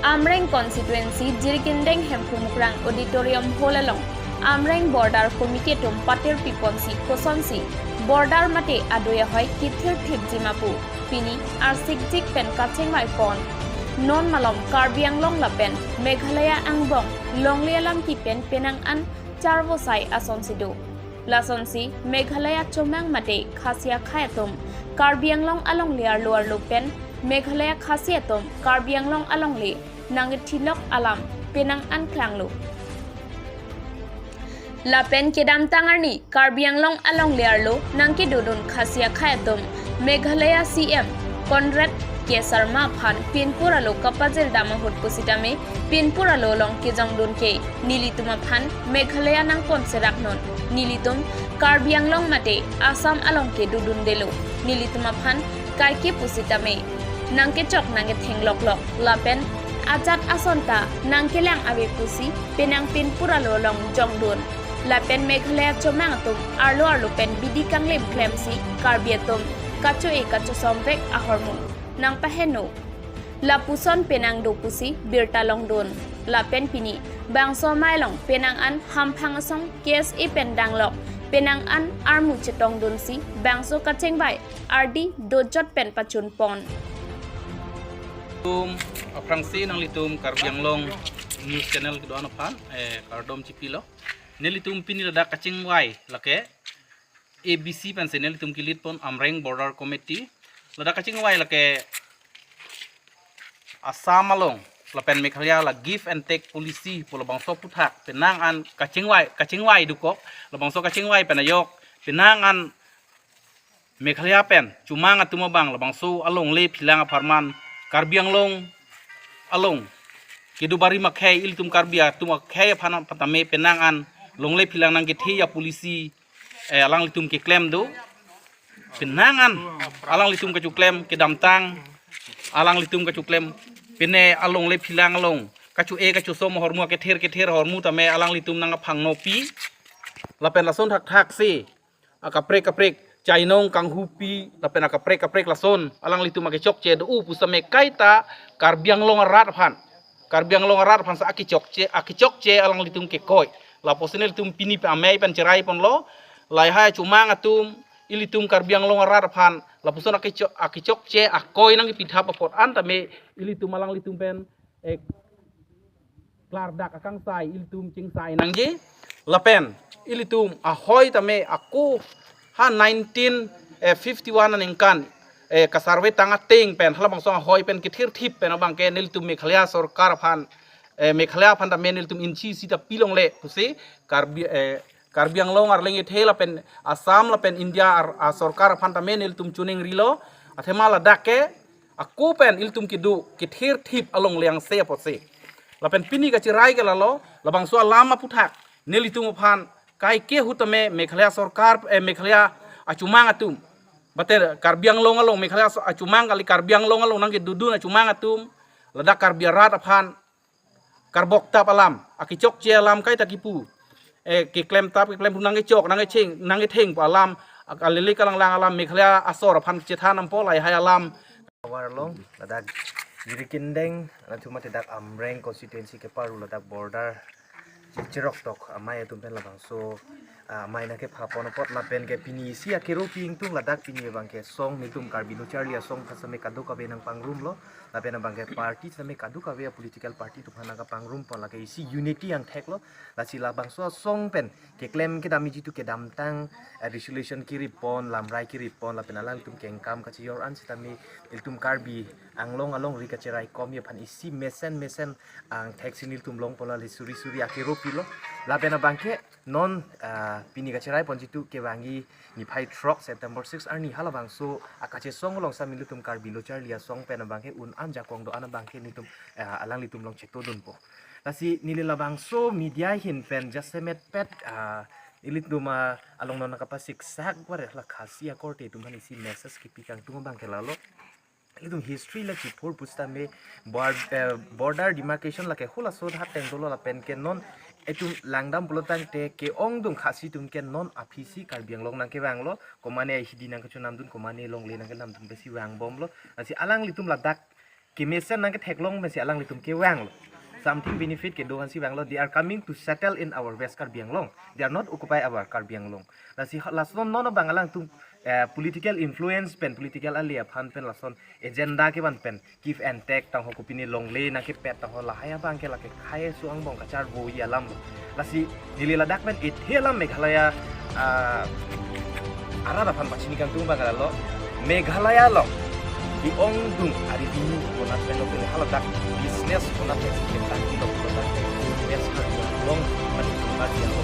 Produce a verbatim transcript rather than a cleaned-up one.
Amreng constituency Jirikindeng Hemphu Mukrang Auditorium Hall along Amreng Border Committee atum patir piponsi kosonsi border mate adoi ahoi kithir thip jima pu pini arsikjik pen kachingvai pon. Non malom Karbi Anglong lapen Meghalaya angbong longle alam kipen penang an charvosai asonsi do. Lasonsi Meghalaya chomang mate Khasi akhei atum Karbi Anglong alongle arlo arlo pen Meghalaya Khasi atum Karbi Anglong alongle nangkethilok alam penang an klanglo. Lapen kedamtang arni Karbi Anglong alongle arlo nangkedodun Khasi akhei atum Meghalaya C M Conrad K Sangma aphan pinpur alo kapajir dam ahut pusitame pinpur alo along kejongdun ke nelitum aphan Meghalaya nangpon serak non, nelitum Karbi Anglong mate Assam along kedodundelo, nelitum aphan kaike pusitame nangkechok nangketheng loklok lapen ajat ason ta nangkelang ave pusi penang pinpur alo along jongdun. Lapen Meghalaya chomang atum arlo arlo pen bidi kanglim klemsi Karbi atum kacho-e kachosom vek ahormu nangpaheno. Lapuson penang do pusi birta longdun. Lapen pini bangso amei along penang an hamphang asong K S A pen danglok penang an armu chetongdunsi bangso kachingvai ardi dojot pen pachunpon. Tum aphrangsi nanglitum Karbi Anglong News Channel kedo-an aphan eh, kardom chipilo. Nelitum pini ladak kachingvai lake A B C pensi nelitum kelitpon Amreng Border Committee. Ladak kachingvai lake Assam along lapen Meghalaya la give and take policy pu labangso aphuthak penang an kachingvai kachingvai dokok, labangso kachingvai pen ajok penang an Meghalaya pen chomang atum abang labangso alongle philang apharman Karbi Anglong along kedo barim akhei, ilitum Karbi atum akhei aphan patame penang an longle philang nangkethe a policy eh, alanglitum keklem do. Penang an alanglitum kachoklem kedamtang alanglitum kachoklem pine alongle philang along kacho-e kachosom ahormu, kether kether ahormu tame alanglitum nangkaphangnopi. Lapen lason thakthak si akaprek kaprek chainong kanghupi lapen akaprek kaprek lason alanglitum akechokche do u pusitame kaita Karbi Anglong arat aphan, Karbi Anglong arat aphan sa akechokche akechokche alanglitum kekoi. Lapuson nelitum pini pe amei pen cherai ponlo, lahai achomang atum ilitum Karbi Anglong arat aphan lapuson akechok akechokche akoi nangkepithap apot an tame ilitum alanglitum pen eh, klardak akangsai ilitum chingsai nangji. Lapen ilitum ahoi tame ako ha nineteen fifty one aningkan eh, kasarve tang ateng pen halabangso ahoi pen kethir thip pen abangke nelitum Meghalaya sorkar aphan eh, Meghalaya aphan tame nelitum inchi sita pilongle pusi Karbi eh, Karbi Anglong arleng ethe lapen Assam lapen India ar, a sorkar aphan tame nelitum chuning rilo. Athema ladak ke ako pen ilitum kedo kethir thip alongle angse apotsi. Lapen pini kacherai ke lalo labangso alam aphuthak nelitum aphan kaike ahut tame Meghalaya sorkar eh, Meghalaya achomang atum, bate Karbi Anglong along Meghalaya so- achomang kali, Karbi Anglong along nangkedodun achomang atum ladak Karbi arat aphan karboktap alam, akechokche alam kaita kipu eh, keklem tap keklem pu nangkechok nangkecheng nangketheng pu alam, ak- alele kalanglang alam Meghalaya asor aphan chethan ampo lahai alam. Warlong ladak Jirikindeng anathuma te dak Amreng constituency keparu ladak border chichirok tok amei atum pen labangso ah, amei nangkepha pon apot lapen ke pini isi akero pi ingtung ladak pini abangke song nelitum Karbi lo charli asong aphan same kadokave nangpangrumlo, lapen abangke party same kadokave a political party atum aphan nangkapangrum pon, lake isi unity angthek lo. Lasi labangso asong pen keklem kedam iji tu kedamtang eh, resolution kiri pon, lamrai kiri pon lapen alanglitum kengkam kachijor an sitame ilitum Karbi Anglong alongri kacherai komi aphan isi mesen mesen angthek si nelitum long pon la le suri suri akero pilo. Lapen abangke non ah, pini kacherai pon jitu kevangji niphai throk September six arni halabangso akachesong along same nelitum Karbi lo charli asong pen abangke un an jakong do an abangke nelitum ah, alanglitum long chetodunpo. Lasi neli labangso media ahin pen jasemet pet ah, nelitum ah, along non nangkapasiksak ware la Khasi akorte atum aphan isi message kipi kangtung abangke lalo. Ilitum history la chipur pusitame bor- eh, border demarcation lake hula so hat teng dolo lapen ke non itum langdam pulo tangte ke-ongdung Khasi atum ke non aphisi Karbi Anglong nangkevanglo, komane ahidi nangkachonamdun, komane longle nangkenamdun pusi vangbomlo. Lasi alanglitum ladak kemesen nangketheklong pensi alanglitum kevanglo. Something benefit kedo ansi vanglo. They are coming to settle in our West Karbi Anglong. They are not occupy our Karbi Anglong. Lasi ha-, lason non abang alangtum eh, political influence pen, political ali aphan pen lason agenda kevan pen give and take tangho, kopine longle nangkepet tangho, lahai abang ke lake khei su angbong kacharvo alam lo. Lasi neli ladak pen ithe alam Meghalaya ah, arat aphan pachini kangtung abang lo. Meghalaya along ke-ongdung aridini konat pen lo, pini haladak business konat pen si kita kilo konat pen business kan long mati mati yang